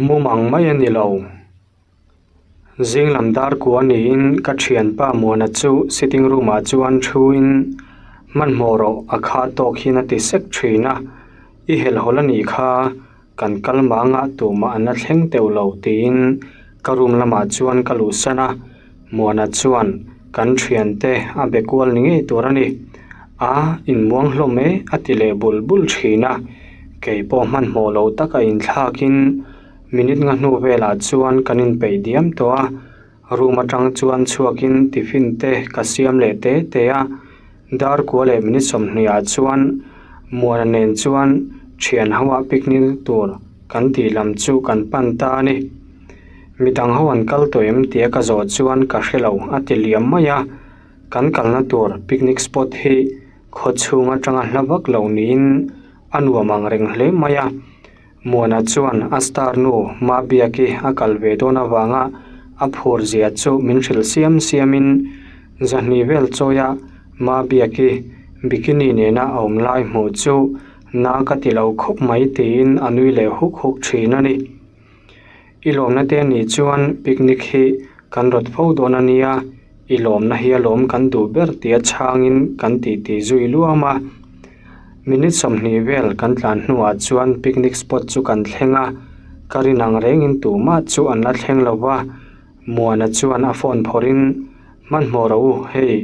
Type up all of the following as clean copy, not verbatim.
Mumang mai a ni lo. Zing lam dar kua niin ka thianpa Muana chu sitting room ah chuan thuin hmanhmawh rawh a kha tawk hian a ti sek thin a, i helhawlh a nih kha kan kal mangah tumah an la thleng teuh lo tiin ka room lamah chuan ka luhsan a, Muana chuan kan thiante a be kual ni ngei tur a ni. A inmuang hlawm e a ti leh bul bul thin a, kei pawh hmanhmawh lo taka inthlakin minute nga hnu velah chuan kan inpeih diam tawh a, room atang chuan chhuakin tiffin te ka siam leh te te a, dar kua leh minute 20 ah chuan Muana nen chuan thian ho ah picnic tur kan tih lam chu kan pan ta a ni. Midang ho an kal tawh em tia ka zawh chuan ka hre lo a ti liam mai a. Kan kalna tur picnic spot hi khaw chhung atanga hla vak lo niin a nuam ang reng hle mai a. Muana chuan a star nu Mabiaki a kal ve dawn avanga a phur zia chu min hrilh siam siamin zahnih vel chawia Mabiaki bikini nena a awm lai hmuh chu na ka ti lo khawp mai tiin a nui leh huk huk thin a ni. I lawmna te anih chuan picnic hi kan rawt fo dawn a nia, i lawmna hi alawm kan duh ber tia chhangin kan titi zui luam a. Minute 20 vel kan tlan hnuah chuan picnic spot chu kan thleng a, ka rin ang rengin tumah chu an la thleng lo va, Muana chuan a phone phawrhin, Hmanhmawh rawh u, hei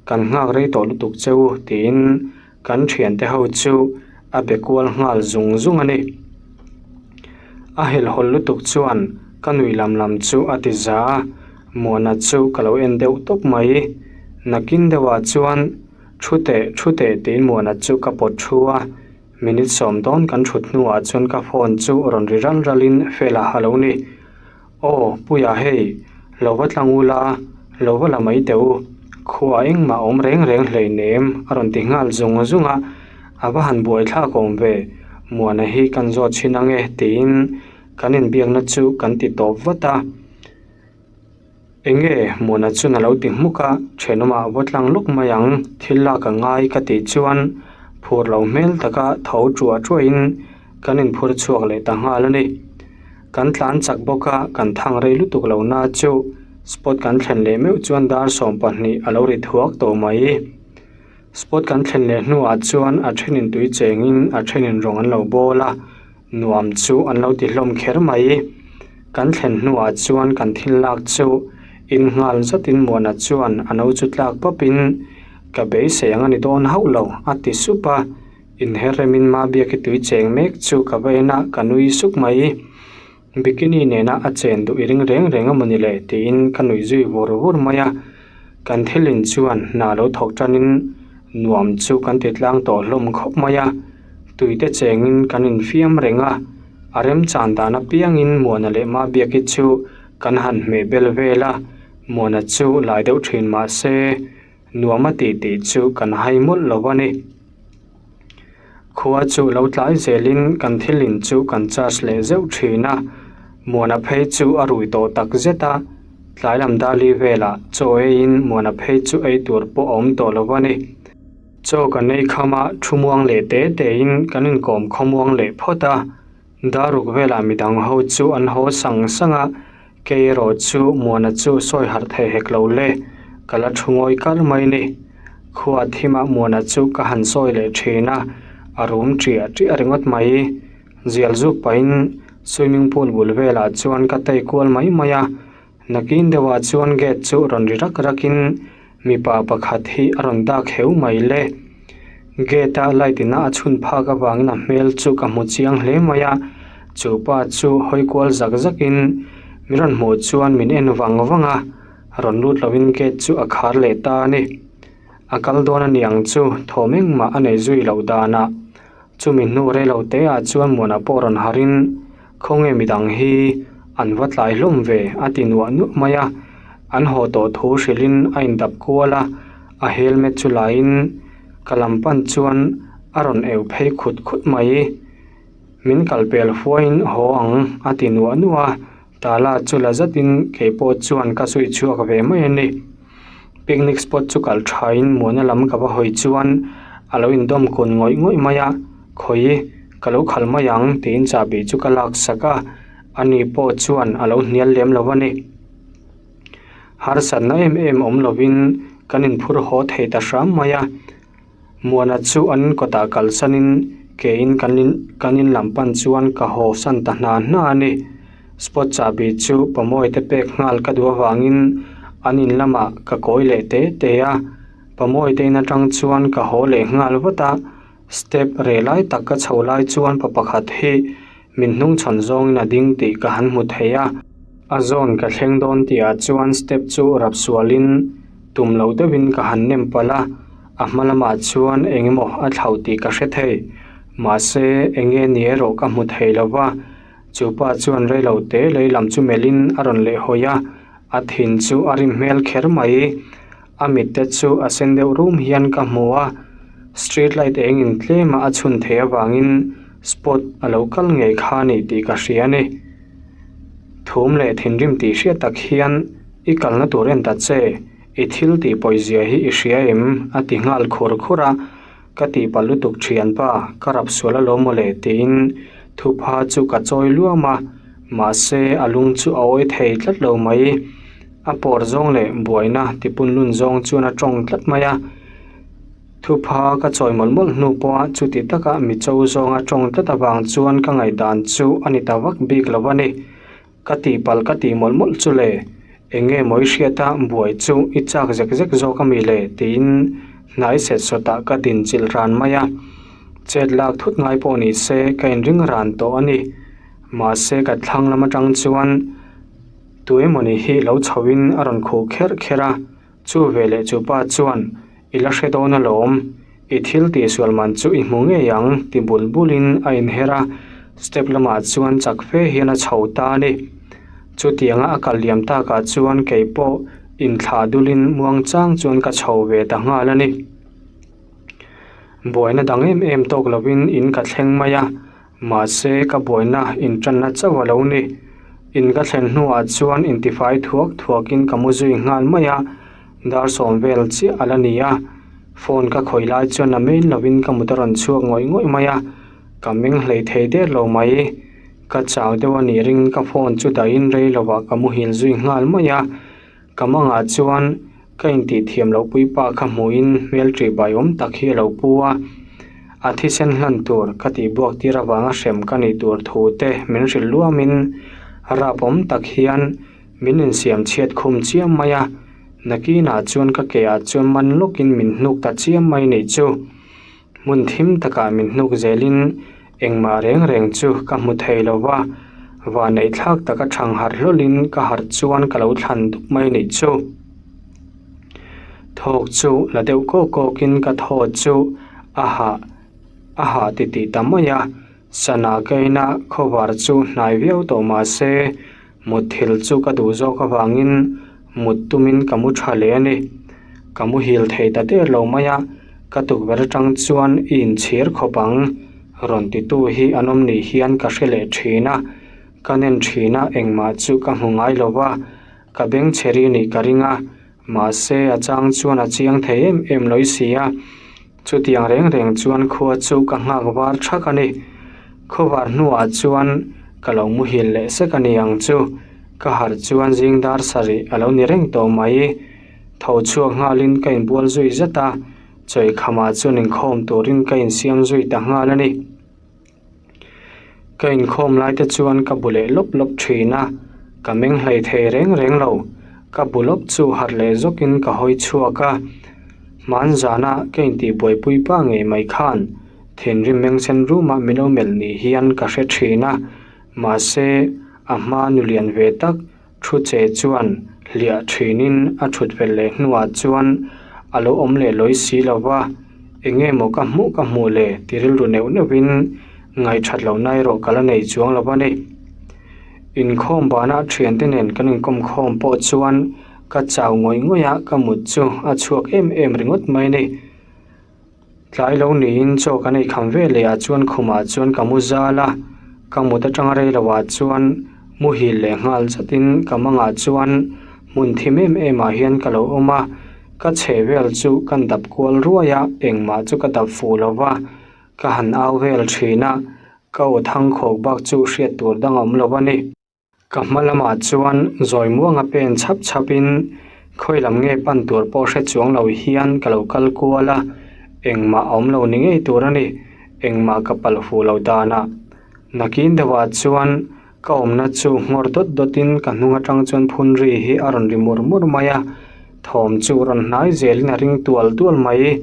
kan nghak rei tawh lutuk che u tiin Kan thiante ho chu a be kual nghal zung zung a ni. A helhawlh lutuk chuan ka nui lam lam chu a ti za a, Muana chu ka lo en deuh tawp mai. Nakin deuhah chuan thu teh thu teh tiin Muana chu ka pawt thu a, minute 10 dawn kan thut hnuah chuan ka phone chu rawn ri ral ralin Fela a lo ni. Aw, Puia hei, lo va tlang ula, lo va la mai teh u, khua engmah awm reng reng hleinem a rawn ti nghal zung zung a, a va han buai thlak awm ve, Muana hi kan zawt chhin ange tiin kan inbiakna chu kan ti tawp vat a. Enge Muana chuan a lo ti hmuk a, thenawmah va tlang lawk mai ang, thil lak a ngai ka tih chuan phur lo hmel taka tho ṭuah ṭuahin kan inphur chhuak leh ta nghal a ni. Kan tlan chak bawk a, kan thang rei lutuk lo na chu spot kan thlen leh meuh chuan dar 12 a lo ri thuak tawh mai. Spot kan thlen leh hnuah chuan a thenin tui chengin a thenin rawng an lo bawl a, nuam chu an lo ti hlawm kher mai. Kan thlen hnuah chuan kan thil lak chu in nghal zatin Muana chuan a no chu tlak pawpin ka beisei ang a ni dawn hauh lo a ti sup a. Inher remin Mabiaki tui cheng mek chu ka va en a, ka nui suk mai. Bikini nena a chen duh i ring reng reng a mawni le tiin ka nuih zui vur vur mai a. Kan thil in chuan hna lo thawk tanin nuam chu kan ti tlang tawh hlawm khawp mai a. Tuite chengin kan infiam reng a, a remchan dan apiangin Muana leh Mabiaki chu kan han hmeh bel vel a, Muana chu lai deuh thin mah se, Nuam a tih tih chu kan hai mawlh lo a ni. Khua chu lo tlai zelin kan thil in chu kan charge leh zeuh thin a, Muana phei chu a rui tawh tak zet a, tlai lam dali velah chaw eiin Muana phei chu ei tur pawh a awm tawh lo a ni. Chaw kan ei kham a, thu muang leh te tein kan inkawm khawmuang leh phawt a, daruk velah midang ho chu an haw sang sang a, Kei erawh chu Muana chu sawi harh thei hek lo le, ka la thu ngawi kar mai ni. Khua thimah Muana chu ka han sawi leh thin a, a rum ṭiah ṭiah ringawt mai. Zial zuk pahin swimming pool bul velah chuan ka tei kual mai mai a, nakin deuhah chuan gate chu rawn ri rak rakin Mipa pakhat hi a rawn dak heu mai le. Gate a light ina a chhun phak avangin a hmel chu ka hmu chiang hle mai a, chu pa chu hawi kual zak zakin min rawn hmuh chuan min en vang vang a, rawn lut lovin gate chu a khar leh ta a ni. A kal dawn a niang chu thawm engmah a nei zui loh danah Chumi hnu rei lo te ah chuan Muana pawh rawn harin, Khawnge midang hi an va tlai hlawm ve a ti nuah nuah mai a, an haw tawh thu hrilhin a indap kual a, a helmet chu laiin ka lam pan chuan a rawn eu phei khut khut mai. Min kal pel huaiin haw ang a ti nuah nuah a, tala chu la zatin kei pawh chuan ka zui chhuak ve mai a ni. Picnic spot chu kal thain muana lam ka va hawi chuan a lo indawm kun ngawih ngawih mai a, khawi ka lo khalh mai ang tiin chahbi chu ka lak sak a. Ani pawh chuan a lo hnial lem lo a ni. Harsatna em em awm lovin kan inphur haw thei ta hram mai a. Muana chu an kawtah kalsanin kein kan in kan in lam pan chuan ka haw san ta hna hna a ni. Spot chahbi chu Pamawite pek nghal ka duh avangin an in lamah ka kawi leh te te a. Pamawite in atang chuan ka haw leh nghal vat a. Step reh lai tak ka chho lai chuan pa pakhat hi min hnung chhawn zawngin a ding tih ka han hmu thei a. A zawn ka thleng dawn tihah chuan step chu rap sualin tum lo deuhin ka han nem palh a, a hma lamah chuan eng emaw a thlauh tih ka hre thei. Mahse, eng nge ni erawh ka hmu thei lo va, chu pa chuan rei lo te lei lam chu melhin a rawn lehhawi a, a thin chu a rim hmel kher mai. A mit te chu a sen deuh rum hian ka hmu a, street light eng in tlem a a chhun theih avangin spot a lo kal ngei kha a ni tih ka hria a ni. Thum leh thinrim tih hriat tak hian i kalna tur en ta che, i thil tih pawizia hi i hria em? a ti nghal khur khur a, ka tihpalh lutuk thianpa ka rap sual alawm mawle tiin thupha chu ka chawi luam a, mahse a lung chu a awi thei tlat lo mai. A pawr zawng leh buaina tipun lun zawng chuan a tawng tlat mai a, thupha ka chawi mawlh mawlh hnu pawha chuti taka mi cho zawnga tawng tlat avang chuan ka ngaihdan chu a ni ta vak bik lo a ni. Ka tihpalh ka tih mawlh mawlh chu le, eng nge maw i hriat a buai chu i chak zek zek zawk a mi le tiin hnai set sawtah ka din chilh ran mai a, chet lak thut ngai pawh ni se ka inring ran tawh a ni. Mahse ka thlang lam atang chuan. Tuemawni hi lo chhoin a rawn khuh kherh kherh a, chu veleh chu pa chuan, I la hre dawn alawm, i thil tihsual man chu i hmu ngei ang ti bul bulin a inher a, step lamah chuan chak fe hian a chho ta a ni. Chutianga a kal liam takah chuan kei pawh inthlah dulin muang chang chuan ka chho ve ta nghal a ni. Buaina dang em em tawk lovin in ka thleng mai a. Mahse, ka buaina inṭanna chauh a lo ni. In ka thlen hnuah chuan intifai thuak thuakin ka mu zui nghal mai a, dar sawm vel chiah a la ni a. Phone ka khawih lai chuan a main lovin ka mut a rawn chhuak ngawih ngawih mai a, ka meng hlei thei der lo mai. Ka chau deuh a nih ring ka phone chu dahin rei lovah ka muhil zui nghal mai a. Ka mangah chuan ka intih thiam loh puipa kha hmuhin hmel ṭih baiawm tak hi a lo pu a, a thisen hlan tur ka tih buak tir avanga hrem ka nih tur thu te min hrilh luamin rapawm tak hian min insiam chhiat khum chiam mai a, nakinah chuan ka ke ah chuan man lawkin min hnuk ta chiam mai nih chu. Hmun thim takah min hnuk zelin engmah reng reng chu ka hmu thei lo va, vanneih thlak taka thang harh hlawlhin ka harh chuan ka lo thlan dup mai nih chu. Thawk chu la deuh kawk kawkin ka thaw chu a hah a hah titih ta mai a, sana ka en a, khawvar chu hnai viau tawh mah se Mutthil chu ka duh zawk avangin mut tumin ka mu tha leh a ni. Ka muhil thei ta der lo mai a, ka tukverh atang chuan i inchhir khawp ang rawn titu hi an awm nih hian ka hre leh thin a, ka nen thin a engmah chu ka hmu ngai lo va, ka beng chhe ri nih ka ring a, mahse a chang chuan a chiang thei em em lawih si a. Chutiang reng reng chuan khua chu ka nghak var thak a ni. Khawvar hnuah chuan ka lo muhil leh sek a ni ang chu. Ka harh chuan zing dar sarih a lo ni reng tawh mai. Tho chhuak nghalin ka inbual zui zet a, chawikhamah chuan inkhawm turin ka insiam zui ta nghal a ni. Ka inkhawm lai te chuan ka bu leh lawp lawp thin a, ka meng hlei thei reng reng lo. Ka bu lawp chu harh leh zawkin ka hawi chhuak a, hman zana ka intih buaipui pa ngei mai khan thinrim meng sen ruma min lo melh ni hian ka hre thin a, mahse a hma nu lian ve tak Thu che chuan hliah thinin a thut vel leh hnuah chuan a lo awm leh lawi si lo va, eng nge maw ka hmuh ka hmuh le ti rilru neuh neuhin ngaihthat lohna erawh ka la nei chuang lo a ni. Inkhawm banah thiante nen kan inkawm khawm pawh chuan ka chau ngawih ngawih a, ka mut chu a chhuak em em ringawt mai a ni. Tlai lo niin chaw kan ei kham ve leh ah chuan khumah chuan ka mu zal a, ka mut atanga rei lo ah chuan muhil leh nghal zatin ka mangah chuan hmun thim em em ah hian ka lo awm a, ka chhe vel chu kan dap kual ruai a, engmah chu ka dap fuh lo va, ka han au vel thin a, ka aw thang khawk bak chu hriat tur dang a awm lo a ni. Ka hma lamah chuan zawi muanga pen chhap chhapin khawi lam nge pan tur pawh hre chuang lo hian ka lo kal kual a, engmah a awm lo ni ngei tur a ni, engmah ka palh fuh lo danah. Nakin deuhah chuan ka awmna chu nghawr dawt dawtin ka hnung atang chuan phun ri hi a rawn ri mur mur mai a, thawm chu rawn hnai zelin a ring tual tual mai.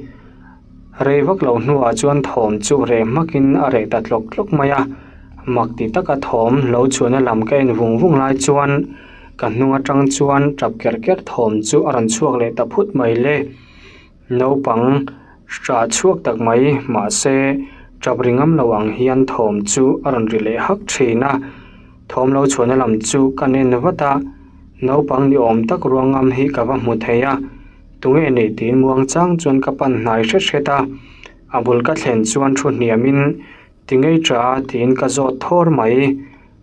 Rei vak lo hnuah chuan thawm chu reh hmakin a reh ta tlawk tlawk mai a, mak ti taka thawm lo chhuahna lam ka en vung vung lai chuan ka hnung atang chuan tap kerh kerh thawm chu a rawn chhuak leh ta phut mai le. Naupang hrah chhuak tak mai mahse tap ri ngam lo ang hian thawm chu a rawn ri leh hak thin a, thawm lo chhuahna lam chu ka en vat a, naupang ni awm tak ruangam hi ka va hmu thei a. Tunge nih tiin muang chang chuan ka pan hnai hret hret a, a bul ka thlen chuan thu hniamin ti ngei tha a tiin ka zawt thawr mai,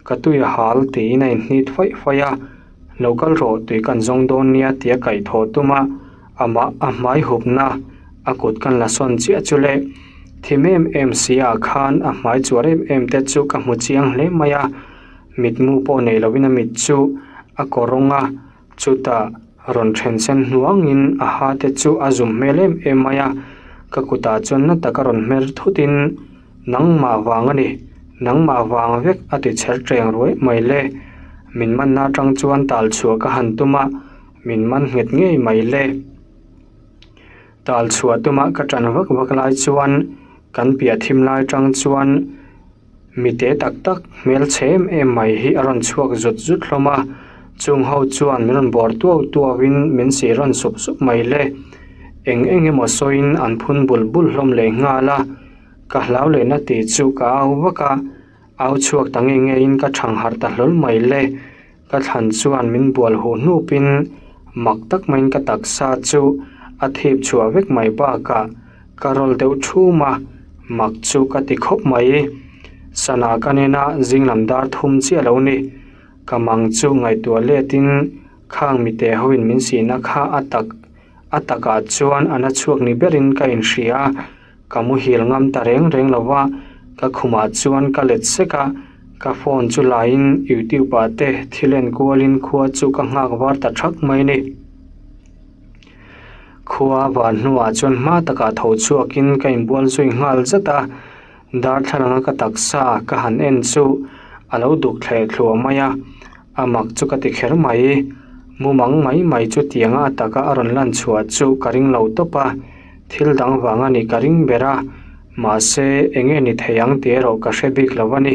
ka tui a hal tiin a inhnit faih faih a, lo kal rawh tui kan zawng dawn nia tia kaih thawh tum a, amah a hmai hupna a kut kan la sawn chiah chu le, thim em em si ah khan a hmai chuar em em te chu ka hmu chiang hle mai a, mitmu pawh nei lovin a mit chu a kaw rawng a. Chutah rawn then sen hnuangin a ha te chu a zum hmel em em mai a, ka kutah chuan na taka rawn hmer thutin nangmah vang a ni, nangmah vang vek a ti chher teng ruai mai le. Min manna atang chuan tal chhuah ka han tum a, min man nghet ngei mai le. Tal chhuah tuma ka tan vak vak lai chuan kan piah thim lai atang chuan Mi te tak tak hmel chhe em em mai hi a rawn chhuak zut zut hlawm a, chung ho chuan min rawn bawr tuau tuau in min si rawn sup sup mai le. Eng eng emaw sawiin an phun bul bul hlawm leh nghal a, ka hlau leh na tih chu ka au vak a, au chhuak ta nge nge in ka thang harh ta hlawl mai le. Ka thlan chuan min bual huh hnup in mak tak maiin ka taksa chu a thip chhuah vek mai bakah ka rawl deuh thum a, mak chu ka ti khawp mai. Sana ka nena zing lam dar thum chiah lo ni. Ka mang chu ngaihtuah let in khang mite ho in min sihna kha a tak a takah chuan a na chhuak ni berin ka inhria a. Ka muhil ngam ta reng reng lo va, ka khumah chuan ka let sek a, ka phone chu laiin youtube ah te thil en kualin khua chu ka nghak var ta thak mai a ni. Khua van hnuah chuan hma takah tho chhuakin ka inbual zui nghal zat a, darthlalanga ka taksa ka han en chu a lo duk thleh thluah mai a, a mak chu ka ti kher mai. Mumang mai mai chu tianga a taka a rawn lan chhuah chu ka ring lo tawp a. Thil dang vang a nih ka ring ber a, mahse eng nge ni thei ang tih erawh ka hre bik lo a ni.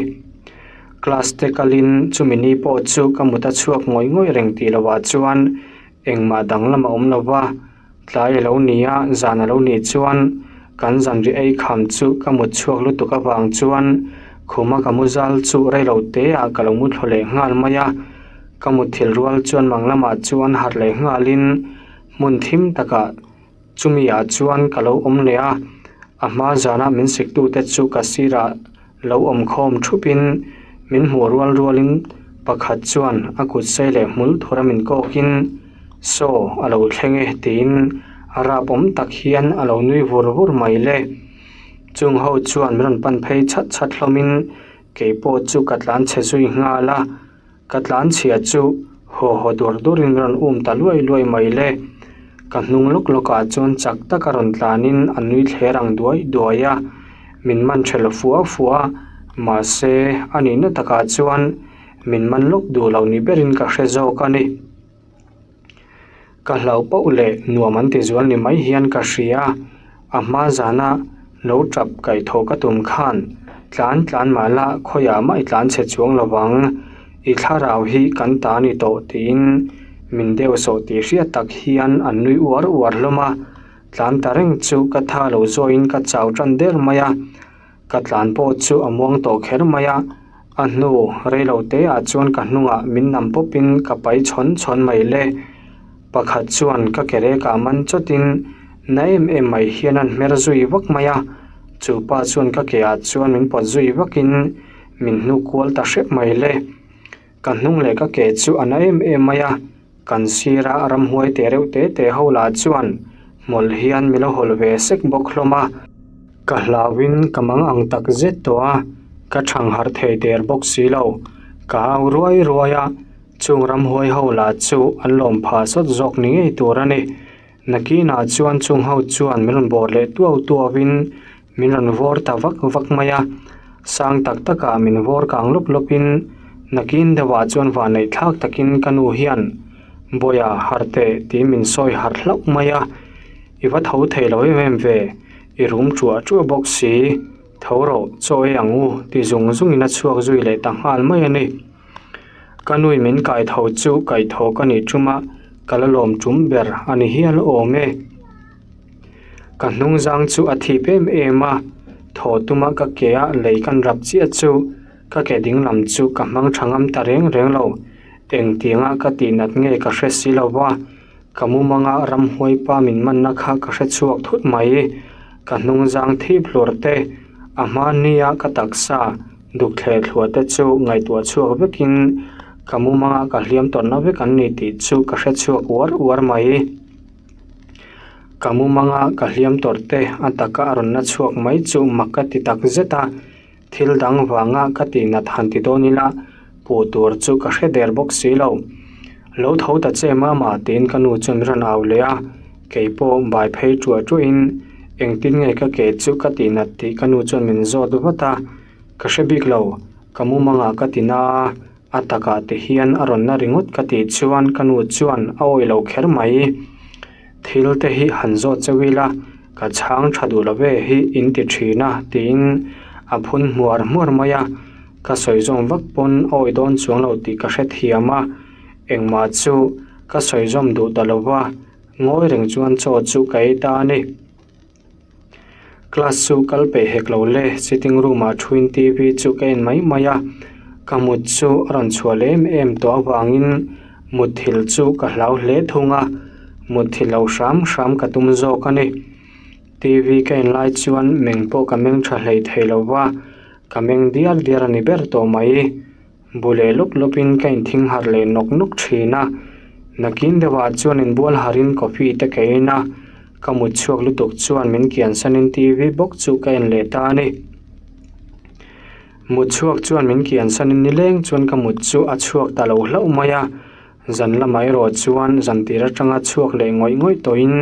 Class te kalin chumi ni pawh chu ka mut a chhuak ngawih ngawih reng tih lovah chuan engmah danglam a awm lo va, tlai a lo ni a, zan a lo nih chuan kan zanri ei kham chu ka mut chhuak lutuk avang chuan khuma ka mu zal chu reilo teah ka lo mu thlu leh nghal mai a, ka mutthilh rual chuan mang lamah chuan harh leh nghalin hmun thim takah Chumi ah chuan ka lo awm leh a, a hma zana min siktute chu ka sirah lo awm khawm thupin min hmuh rual rualin pakhat chuan a kut sei leh hmul thura min kawkin Saw a lo thleng e tiin a rap awm tak hian a lo nui vur vur mai le. Chung ho chuan min rawn pan phei chhat chhat hlawmin keipawh chu ka tlan chhe zui nghal a. Ka tlan chhia chu haw haw dur durin rawn um ta luai luai mai le. Ka hnung lawk lawkah chuan chak taka rawn tlanin a nui thler ang duai duai a, min man ṭhel fua fua a, mahse a nihna takah chuan min man lawk duh lo ni berin ka hre zawk a ni. Ka hlauh pauh leh nuam an ti zual ni mai hian ka hria a, a hma zana lo tap kaihthawh ka tum khan tlan tlan mah la khawiah mah i tlan chhe chuang lo vang, i thlarau hi kan ta ni tawh tiin min deuh sawh tih hriat tak hian an nui uar uar hlawm a, tlan ta reng chu ka tha lo zawhin ka chau tan der mai a. Ka tlan pawh chu a muang tawh kher mai a, a hnu reilo te ah chuan ka hnungah min nam pawp in ka pai chhawn chhawn mai le. Pakhat chuan ka ke rekah man chawtin na em em mai hian an hmer zui vak mai a, chu pa chuan ka ke ah chuan min pawt zui vakin min hnuk kual ta hrep mai le. Ka hnung leh ka ke chu a na em em mai a, kan sira ramhuai te reuh te te ho lah chuan hmawlh hian min lo hawl ve sek bawk hlawm a. Ka hlauhin ka mang ang tak zet tawh a, ka thang harh thei der bawk si lo. Ka au ruai ruai a, chung ramhuai ho lah chu an lawm phah sawt zawk ni ngei tur a ni. Nakinah chuan chung ho chuan min rawn bawr leh tuau tuau in min rawn vawr ta vak vak mai a, sang tak takah min vawr kang lawp lawp in nakin deuhah chuan vanneih thlak takin ka nu hian Bawiha harh teh tiin min sawi harh hlauh mai a, i va tho thei lo em em ve, i rum ṭuah ṭuah bawk si. Tho rawh, chaw ei ang u, ti zung zungin a chhuak zui leh ta nghal mai a ni. Ka nui min kai tho chu kai tho ka nih ṭum a, ka la lawm ṭum ber a ni hial awm e. Ka hnung zang chu a thip em em a, thaw tuma ka ke a lei kan rap chiah chu ka ke ding lam chu ka hmang ṭha ngam ta reng reng lo. Engtianga ka tih nat nge ka hre si lo va. Ka mumanga ramhuai pa min manna kha ka hre chhuak thut mai. Ka hnung zang thip hlur te, a hmania ka taksa duk thleh thluah te chu ngaihtuah chhuak vekin ka mumanga ka hliam tawrhna vek an ni tih chu ka hre chhuak uar uar mai. Ka mumanga ka hliam tawrh te a taka a rawn la chhuak mai chu mak ka ti tak zet a, thil dang vanga ka tihnat han ti dawn ila puh tur chu ka hre der bawk si lo. Lo tho ta che mama tiin ka nu chuan min rawn au leh a, kei pawh bai phei ṭuah ṭuahin engtin nge ka ke chu ka tihnat tih ka nu chuan min zawt vat a, ka hre bik lo, ka mumangah ka ti na a, a takah ti hian a rawn na ringawt ka tih chuan ka nu chuan a awih lo kher mai. Thil te hi han zawt chauh ila ka chhang tha duh lo ve hi in ti thin a tiin a phun hmuar hmuar mai a, ka sawi zawm vak pawn a awih dawn chuang lo tih ka hrethiam a, engmah chu ka sawi zawm duh ta lo va, ngawi reng chuan chaw chu ka ei ta a ni. Class chu kal peih hek lo le, sitting room ah thuin TV chu ka en mai mai a, ka mut chu a rawn chhuah leh em em tawh avangin mutthilh chu ka hlau hle thung a, mutthilh loh hram hram ka tum zawk a ni. TV ka en lai chuan meng pawh ka meng tha hlei thei lo va, ka meng diar diar a ni ber tawh mai. Bu leh lawp lawpin ka inthing harh leh nawk nawk thin a, nakin deuhah chuan inbual harhin coffee te ka in a, ka mut chhuak lutuk chuan min kian sanin TV bawk chu ka en leh ta a ni. Mut chhuak chuan min kian sanin nileng chuan ka mut chu a chhuak ta lo hlauh mai a, zan lamah erawh chuan zan tir atanga chhuak leh ngawih ngawih tawhin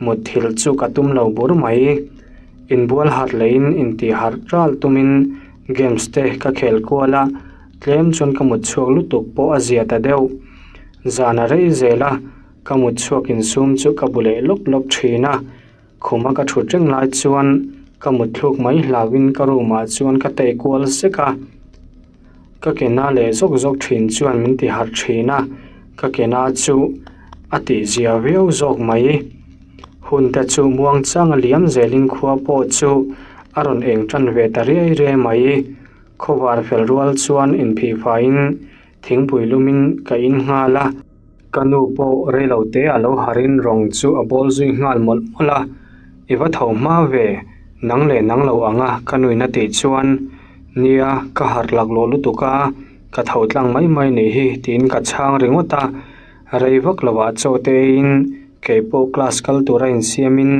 mut thil chu ka tum lo bur mai. Inbual harh lehin intih harh ral tumin games te ka khel kual a, tlem chuan ka mut chhuak lutuk pawh a zia ta deuh. Zan a rei zel a, ka mut chhuak insum chu ka bu leh lawp lawp thin a, khuma ka thut reng lai chuan ka mut thluk mai hlauhin ka room ah chuan ka tei kual sek a, ka ke na leh zawk zawk thin chuan min ti harh thin a, ka ke na chu a tih zia viau zawk mai. Hun te chu muang chang a liam zelin khua pawh chu a rawn eng tan ve ta riai riai mai. Khawvar fel rual chuan inphih faiin thingpui lumin ka in nghal a. Ka nu pawh reilo te a lo harin rawng chu a bawl zui nghal mawlh mawlh a, I va tho hma ve, nang leh nang lo ang a ka nuin a tih chuan, Nia, ka harh laklawh lutuk a, ka tho tlang mai mai nih hi tiin ka chhang ringawt a. Rei vak lovah chaw te eiin kei pawh class kal tura insiamin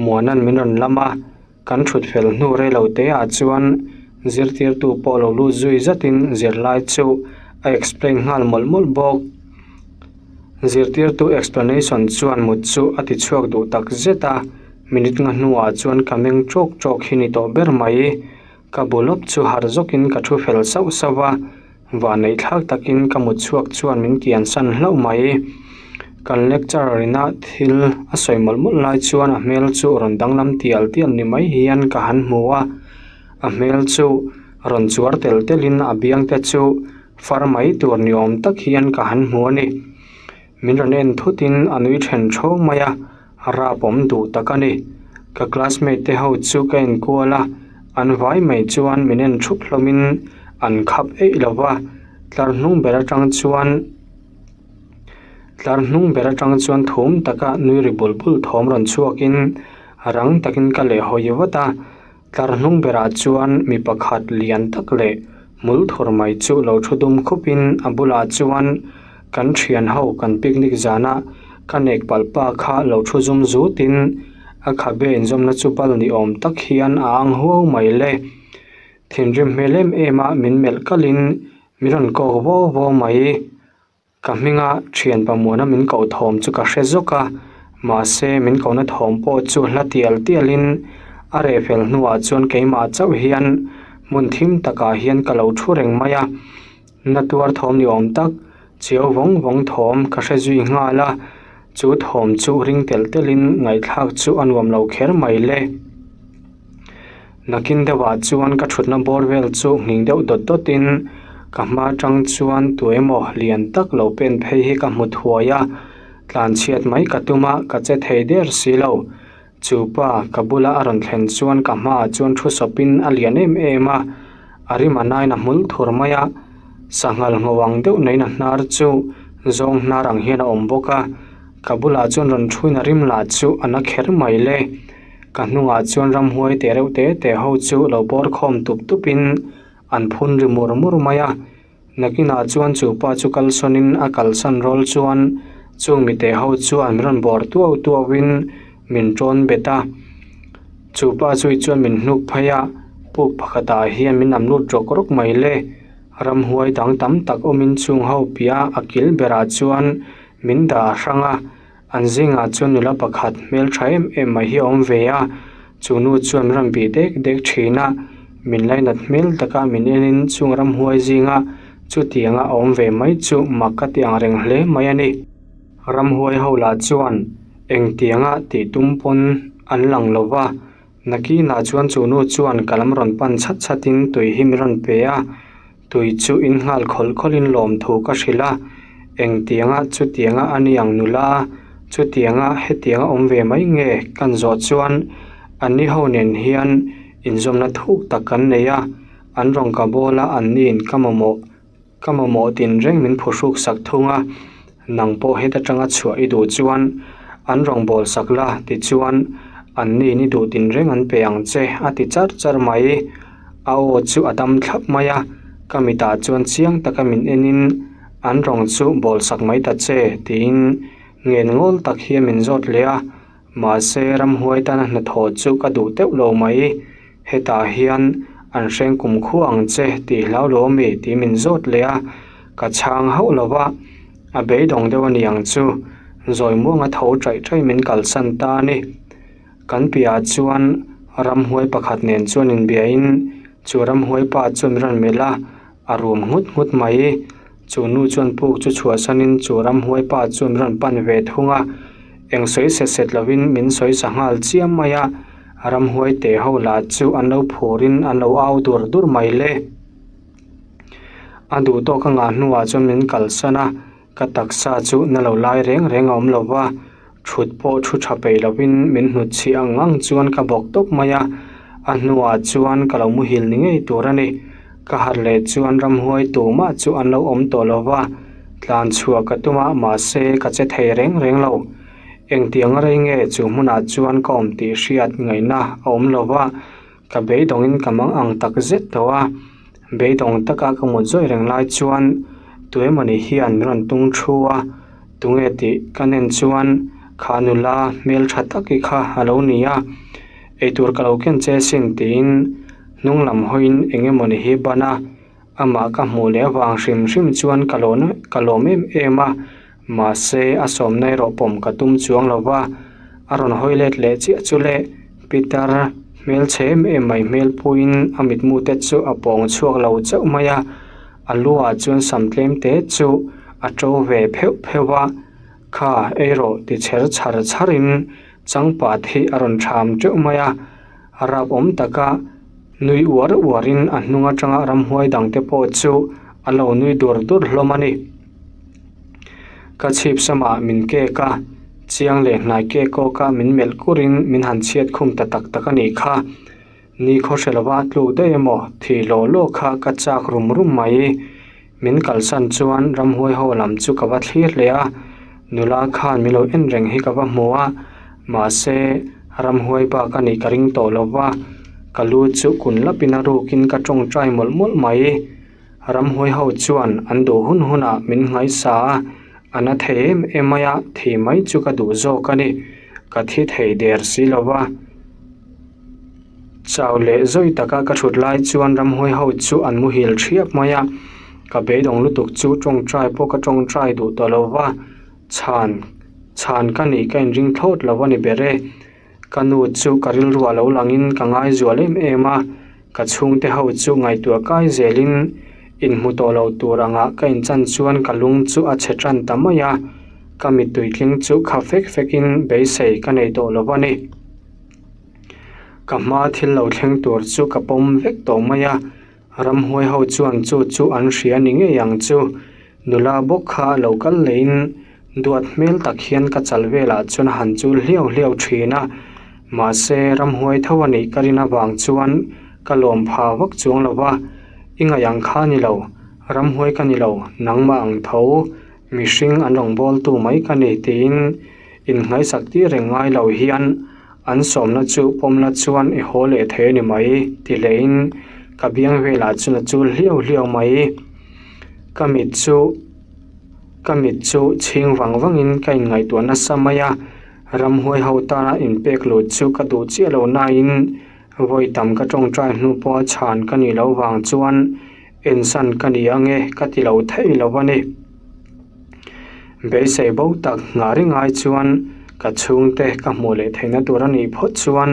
Muana'n min rawn lam a, kan thut fel hnu rei lo te ah chuan zirtirtu pawh lo lut zui zatin zirlai chu a explain nghal mawlh mawlh bawk. Zirtirtu explanation chuan mut chu a ti chhuak duh tak zet a, minute nga hnuah chuan ka meng ṭawk ṭawk hi ni tawh ber mai. Ka bu lawp chu harh zawkin ka thu fel sauh sauh a, Vanneih thlak takin ka mut chhuak chuan min kian san hlauh mai. Kan lecturer ina thil a sawi mawlh mawlh lai chuan a hmel chu rawn danglam tial tial ni mai hian ka han hmu a, a hmel chu rawn chuar tel telin a biang te chu far mai tur ni awm tak hian ka han hmu a ni. Min rawn en thutin a nui then tho mai a, rap awm duh tak a ni. Ka classmate te ho chu ka en kual a, an vai mai chuan min en thup hlawmin an khap eih lo va, tlar hnung ber atang chuan tlar hnung ber atang chuan thum taka nui ri bul bul thawm rawn chhuakin rang takin ka lehhawi vat a. Tlar hnung berah chuan mi pakhat lian tak leh hmul thur mai chu lo thu dum khupin a bulah chuan kan thian ho kan picnic zana ka nek palh pa kha lo thu zum zutin a khabe inzawmna chu bal ni awm tak hian a ang huau mai le. Thinrim hmel em em a min melh kalhin. Min rawn kawk vau vau mai. Ka hminga thian pamuana min koh thawm chu ka hre zawk a, mahse min kohna thawm pawh chu hla tial tialin a reh fel hnuah chuan keimah chauh hian hmun thim takah hian ka lo thu reng mai a. Na tuar thawm ni awm tak chiau vawng vawng thawm ka hre zui nghal a, chu thawm chu ring telh telhin ngaihthlak chu a nuam lo kher mai le. Nakin deuhah chuan ka thutna bawr vel chu nghing deuh dawt dawtin ka hma atang chuan tuemaw lian tak lo pen phei hi ka hmu thuai a, tlanchhiat mai ka tum a, ka che thei der si lo. Chu pa ka bula a rawn thlen chuan ka hmaah chuan thu sawpin a lian em em a, a rim a nain a hmul thur mai a, sanghal ngho ang deuh neiin a hnar chu zawng hnar ang hian a awm bawk a, ka bulah chuan rawn thuin a rim lah chu a na kher mai le. Ka hnungah chuan ramhuai te reuh te te ho chu lo bawr khawm tup tup in an phun ri mur mur mai a. Nakinah chuan chu pa chu kalsawn in a kalsan rawl chuan chung mite ho chuan min rawn bawr tuau tuau in min tawn bet a. Chu pa zui chuan min hnuk phei a, puk pakhatah hian min nam lut rawk rawk mai le. Ramhuai dang tam tak awmin chung ho piah a kil berah chuan min dah hrang a. An zingah chuan nula pakhat hmel tha em em mai hi a awm ve a, chu nu chuan min rawn bih dek dek thin a, min lainat hmel taka min enin chung ramhuai zinga chutianga a awm ve mai chu mak ka ti ang reng hle mai a ni. Ramhuai ho lah chuan engtianga tih tum pawn an lang lo va, nakinah chuan chu nu chuan ka lam rawn pan chhat chhatin tui hi min rawn pe a. Tui chu in nghal khawlh khawlhin lawmthu ka hrilh a, engtianga chutianga a ni ang nula, chutianga hetianga awm ve mai nge kan zawh chuan anni ho nen hian inzawmna thuk tak kan nei a, an rawn ka bawl a anniin ka mamawh ka mamawh tinreng min phuhruk sak thung a, nang pawh heta tanga chhuah i duh chuan an rawn bawl sak la tichuan anniin i duh tinreng an pe ang che a ti char char mai. A aw chu a dam thlap mai a, ka mitah chuan chiang taka min enin an rawng chu bawl sak mai ta che tiin ngen ngawl tak hian min zawt leh a, mahse ramhuai tana hnathawh chu ka duh teuh lo mai, hetah hian an hreng kum khuah ang che tih hlau lo ami tih min zawt leh a, ka chhang hauh lo va, a beidawng deuh a ni ang chu, zawi muanga tho ṭaih ṭaih min kalsan ta a ni. Kan piahah chuan ramhuai pakhat nen chuan inbiain chu ramhuai pa chuan min rawn melh a, a rum nghut nghut mai. Chu nu chuan puk chu chhuahsanin chu ramhuai pa chuan min rawn pan ve thung a, eng sawi set set lovin min sawi sa nghal chiam mai a, ramhuai teh ho lah chu an lo phurin an lo au dur dur mai le. A duh tawk a ngah hnuah chuan min kalsan a. Ka taksa chu na lo lai reng reng a awm lo va, thut pawh thu tha peih lovin min hnut chhi ang ang chuan ka bawk tawp mai a, a hnuah chuan ka lo muhil ni ngei tur a ni. Ka harh leh chuan ramhuai tumah chu an lo awm tawh lo va, tlan chhuah ka tum a, mahse ka che thei reng reng lo. Engtiang rei nge chu hmunah chuan ka awm tih hriat ngaihna a awm lo va, ka beidawngin ka mang ang tak zet tawh a. Beidawng taka ka mut zawih reng lai chuan tuemawni hian min rawn tung thu a, tunge tih ka nen chuan kha nula hmel tha taki kha a lo ni a, eitur ka lo ken che sin tiin hnung lam hawiin eng emawni hi ban a, amah ka hmuh leh avang hrim hrim chuan ka lawn ka lawm em em a, mahse a sawmna erawh pawm ka tum chuang lo va, a rawn hawi let leh chiah chu le Peter. Hmelchhe em em mai hmel puiin a mitmu te chu a pawng chhuak lo chauh mai a, a luah chuan sam tlem te chu a to ve pheuh pheuh a, kha ei rawh ti chher chhar chharin changpat hi a rawn tham teuh mai a, rap awm taka nui uar uarin a hnung atanga ramhuai dang te pawh chu a lo nui dur dur hlawm a ni. Ka chhip samah min kek a, chiang leh hnai kek kawka min melh kurin min han chhiat khum ta tak tak a nih kha. Ni khaw hre lova tluk daih emaw thih law law kha ka chak rum rum mai. Min kalsan chuan ramhuai ho lam chu ka va thlir hle a, nula khan min lo en reng hi ka va hmu a, mahse ramhuai bak a nih ka ring tawh lo va, ka lu chu kun lapin a rukin ka tawngtai mawlh mawlh mai. Ramhuai ho chuan an duh hun hunah min nghaisa a, a na thei em em mai a, thi mai chu ka duh zawk a ni. Ka thi thei der si lo va. Chau leh zawi taka ka thut lai chuan ramhuai ho chu an muhil thiap mai a. Ka beidawng lutuk chu tawngtai pawh ka tawngtai duh tawh lo va, chhan chhan ka nih ka inring thlawt lo a ni ber e. Ka nu chu ka rilru a lo langin ka ngai zual em em a, ka chhungte ho chu ngaihtuah kai zelin inhmu tawh lo tur angah ka inchan chuan ka lung chu a chhe tan ta mai a, ka mittui tling chu kha fek fekin beisei ka nei tawh lo a ni. Ka hma thil lo thleng tur chu ka pawm vek tawh mai a. Ramhuai ho chuan chu chu an hria ni ngei ang chu. Nula bawk kha lo kal leiin duat hmel tak hian ka chal velah chuan a han chul hliau hliau thin a. Mahse, ramhuai tho a nih ka rin avang chuan ka lawm pha vak chuang lo va. I ngaih ang kha ni lo, ramhuai ka ni lo, nangmah ang tho, mihring an rawngbawltu mai ka ni tiin inngaisak tir reng ngai lo hian An sawmna chu pawmna chuan i haw leh thei a ni mai ti lehin ka biang velah chuan a chul hliau hliau mai. Ka mit chu ka mit chu chhing vang vangin ka inngaihtuah nasa mai a, ramhuai ho tana inpek lut chu ka duh chiah lo nain vawi tam ka tawngtai hnu pawha chhan ka nih loh vang chuan ensan ka ni ange ka ti lo thei lo a ni. Beisei bo tak nghah ring ai chuan ka chhungte ka hmuh leh theihna tur a nih phawt chuan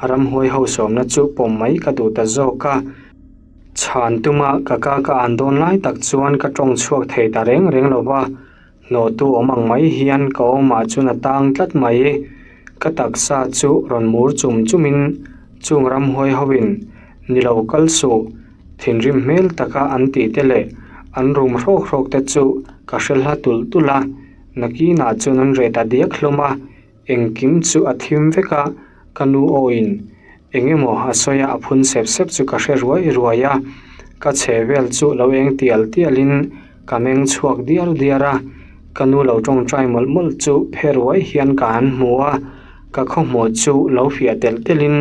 ramhuai ho sawmna chu pawm mai ka duh ta zawk a. Chhan tuma ka ka ka an dawn lai tak chuan ka tawng chhuak thei ta reng reng lo va, hnawhtu awm ang mai hian ka awmah chuan a tang tlat mai. Ka taksa chu rawn mur chum chumin chung ramhuai hoin ni lo kal suh. Thinrim hmel taka an tih te leh an rum hrawk hrawk te chu ka hre hla tulh tulh a, nakinah chuan an reh ta diak hlawm a, engkim chu a thim vek a, ka nu awin eng emaw a sawi a a phun sep sep chu ka hre ruai ruai a, ka chhe vel chu lo eng tial tialin ka meng chhuak diar diar a, ka nu lo tawngtai mawlh mawlh chu phe ruai hian ka han hmu a, ka khawhmuh chu lo fiah telh telhin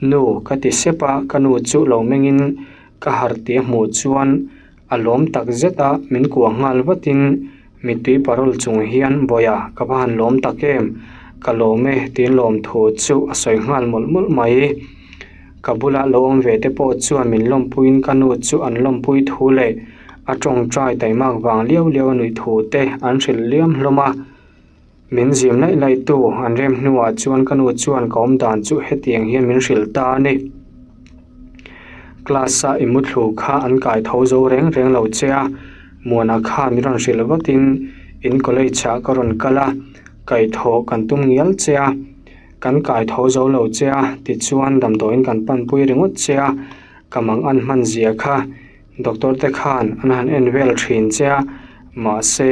Nu, ka ti sep a, ka nu chu lo mengin ka harh tih a hmuh chuan a lawm tak zet a, min kuah nghal vatin mittui parawl chung hian Bawiha ka va han lawm tak em, ka lawm e tiin lawm thu chu a sawi nghal mawlh mawlh mai. Ka bula lo awm ve te pawh chuan min lawmpuiin ka nu chu an lawmpui thu leh a tawngtai taimak vang liau liau a nuih thu te an hrilh liam hlawm a. Min zim laih laih tu an rem hnuah chuan ka nu chuan ka awm dan chu hetiang hian min hrilh ta a ni. Class a i muthlu kha an kai tho zo reng reng lo che a, Muana kha min rawn hrilh vatin in college ah ka rawn kal a, kaihthawh kan tum ngial che a, kan kai tho zo lo che a tichuan damdawiin kan panpui ringawt che a, ka mang an hman zia kha. Doctor te khan an han en vel thin che a, mahse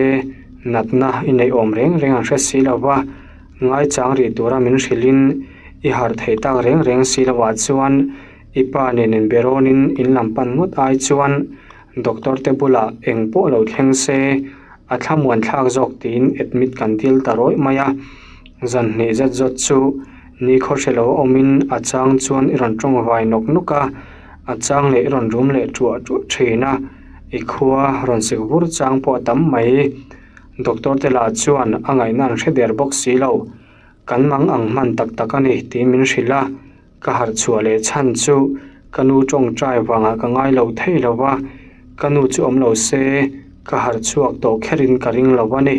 natna i neih awm reng reng an hre si lo va, ngaichang rih tura min hrilhin i harh thei tak reng reng si lo ah chuan i pa nen inbe rawnin in lam pan ngawt ai chuan doctor te bulah eng pawh lo thleng se a thlamuan thlak zawk tiin admit kan dil ta rawih mai a, zan hnih zet zawt chu ni khaw hre lo awmin a chang chuan i rawn tawng vai nawk nawk a. A chang leh i rawn rum leh ṭuah ṭuah ṭhin a, i khua rawn sik vur chang pawh a tam mai. Doctor te lah chuan a ngaihna an hre der bawk si lo. Kan mang ang hman tak tak a ni tiin min hrilh a, ka harh chhuah leh chhan chu ka nu tawngtai vangah ka ngai lo thei lo va, ka nu chu awm lo se ka harh chhuak tawh kherin ka ring lo a ni.